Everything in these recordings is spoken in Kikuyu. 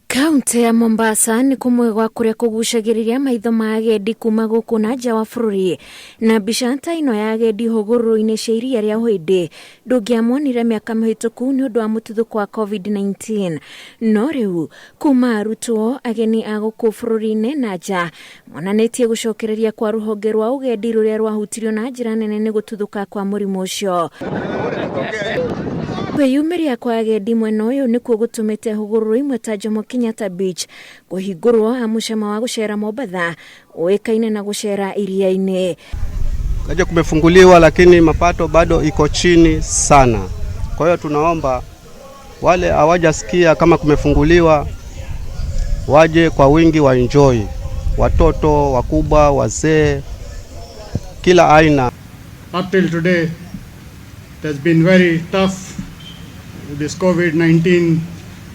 Kaunti ya Mombasa nĩ kũmwe gwa kũrĩa kũgucagĩrĩria maitho ma agendi kuma gũkũ na nja wa bũrũri, na mbica ta ĩno ya agendi hũgũrũrũ-inĩ cia iria rĩa Ũhĩndĩ ndũngĩamonire mĩaka mĩhĩtũku nĩ ũndũ wa mũtuthũko wa COVID-19. No rĩu kuma arutwo ageni a gũkũ bũrũri-inĩ na nja monanĩtie gũcokereria kwa rũhonge rwa ũgendi rũrĩa rwahutirio na njĩra nene nĩ gũtuthũka kwa mũrimũ ũcio. Kwĩyumĩria kwa agendi mwena ũyũ nĩkuo gũtũmĩte hũgũrũrũ imwe ta Jomo Kenyatta Beach kũhingũrwo amu cama wa gũcera Mombatha ũĩkaine na gũcera iria-inĩ. Kaja kumefunguliwa, lakini mapato bado iko chini sana. Kwa hiyo tunaomba wale hawajasikia kama kumefunguliwa waje kwa wingi wa enjoy, watoto wakubwa, wazee, kila aina. Up till today, it has been very tough with this COVID-19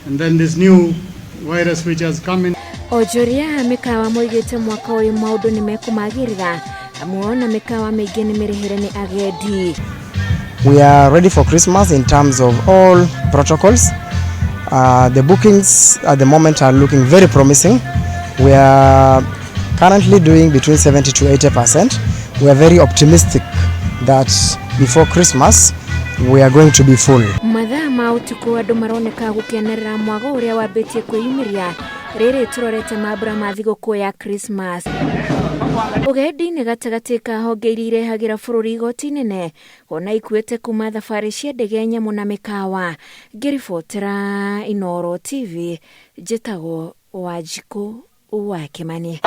and then this new virus which has come in. Onjoria a mĩkawa moigĩte mwaka ũyũ maũndũ nĩ mekũmagĩrĩra amu ona mĩkawa mĩingĩ nĩ mĩrĩhĩre nĩ agendi. We are ready for Christmas in terms of all protocols. The bookings at the moment are looking very promising. We are currently doing between 70 to 80%. We are very optimistic that before Christmas we are going to be full. Mathaa ma ũtukũ andũ maroneka gũkenerera mwago ũrĩa wambĩtie kwĩyumĩria rĩrĩ tũrorete mambura ma thigũkũ ya Christmas. Ũgendi nĩ gatagatĩ ka honge iria irehagĩra bũrũri igoti inene kuona ikuĩte kuma thabarĩ cia ndege, nyamũ na mĩkawa. Ngĩribotera Inooro TV, njĩtagwo Wanjikũ wa Kĩmani.